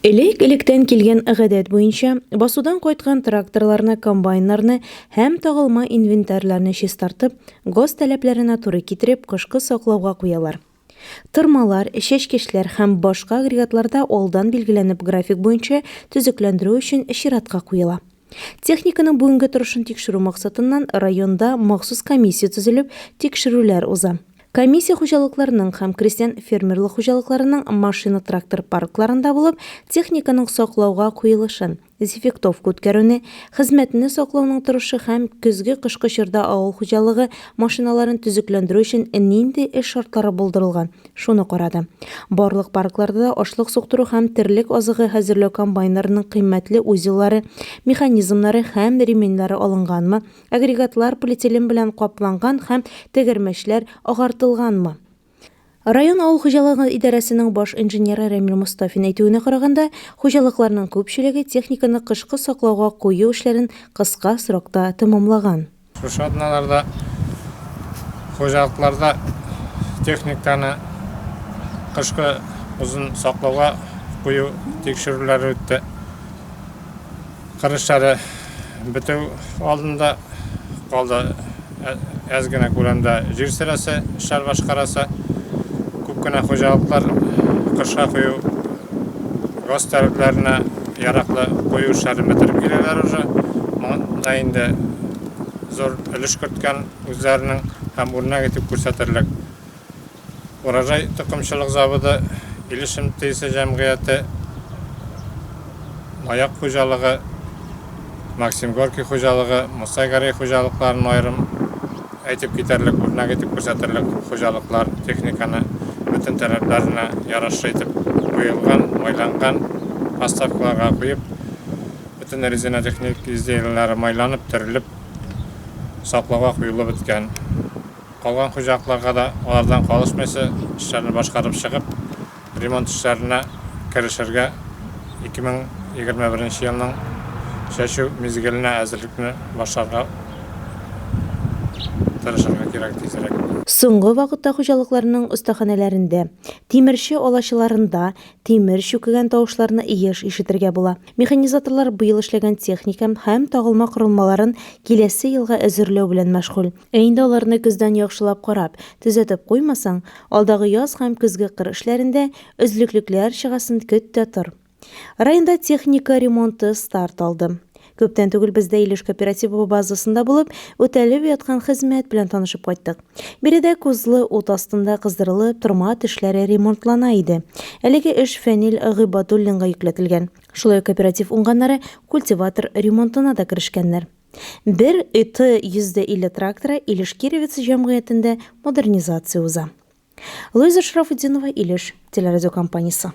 Элек-электән килгән гадәт буенча, басудан кайткан тракторларны, комбайннарны һәм тагылма инвентарьларны чистартып, ГОСТ таләпләренә туры китереп, кышкы саклауга куялар. Тырмалар, чәчкечләр һәм башка агрегатлар да алдан билгеләнеп график буенча төзекләндерү өчен чиратка куела. Техниканың бүгенге торышын тикшерү максатыннан районда махсус комиссия төзелеп, тикшерүләр уза. Комиссия хуҗалыкларның һәм крестьян-фермерлык хуҗалыкларының машина-трактор паркларында булып, техниканың саклауга куелышын, дезинфектовка үткәрүне, хезмәтне саклауның торышы һәм көзге-кышкы чорда авыл хуҗалыгы машиналарын төзекләндерү өчен нинди эш шартлары булдырылган, шуны карады. Барлык паркларда да ашлык суктыру һәм терлек азыгы хәзерләү комбайннарының кыйммәтле узеллары, механизмнары һәм ременьләре алынганмы, агрегатлар полиэтилен белән капланган һәм тәгәрмәчләр агартылганмы? Район авыл хуҗалыгы идарәсенең баш инженеры Рәмил Мостафин әйтүенә караганда, хуҗалыкларның күпчелеге техниканы кышкы саклауга кую эшләрен кыска срокта тәмамлаган. Шушы атналарда хуҗалыкларда техниканы кышкы озын саклауга кую тикшерүләре үтте. Кыр эшләре бетү алдында калды. Әз генә күләмдә җир сөрәсе, эшләр башкарасы. Күп кенә хуҗалыклар кышка кую газ таләпләренә яраклы кую эшләрен бетереп киләләр уже. Монда инде зур өлеш керткән үзләренең һәм үрнәк итеп күрсәтерлек Урожай токымчылык заводы, Илеш МТС җәмгыяте, Маяк хуҗалыгы, Максим Горький хуҗалыгы, Муса Гәрәй хуҗалыкларын аерым әйтеп китәрлек, үрнәк итеп күрсәтерлек хуҗалыклар техниканы бөтен таләпләренә ярашлы итеп куелган, майланган поставкаларга куеп, бөтен резина техник изделиеләре майланып, төрелеп, саклауга куелып беткән. Калган хуҗалыкларга да алардан калышмыйча эшләрне башкарып чыгып, ремонт эшләренә керешергә, 2021 елның чәчү мизгеленә әзерлекне башларга тырышырга кирәк тизрәк. Соңгы вакытта хуҗалыкларның остаханәләрендә, тимерче алачыларында тимер чүкегән тавышларны еш ишетергә була. Механизаторлар быел эшләгән техника һәм тагылма корылмаларын киләсе елга әзерләү белән мәшгуль. Ә инде аларны көздән яхшылап карап, төзәтеп куймасаң, алдагы яз һәм көзге кыр эшләрендә өзлеклекләр чыгасын көт тә тор. Районда техника ремонты старт алды. Күптән түгел без дә Илеш кооперативы базасында булып, үтәлеп яткан хезмәт белән танышып кайттык. Биредә кузлы ут астында кыздырылып, торма тешләре ремонтлана иде. Әлеге эш Фәнил Гыйбадуллинга йөкләтелгән. Шулай ук кооператив уңганнары культиватор ремонтына да керешкәннәр. Бер ИТ 150 тракторы Илеш-Кировец җәмгыятендә модернизация уза. Луиза Шарафутдинова, Илеш телерадиокомпаниясе.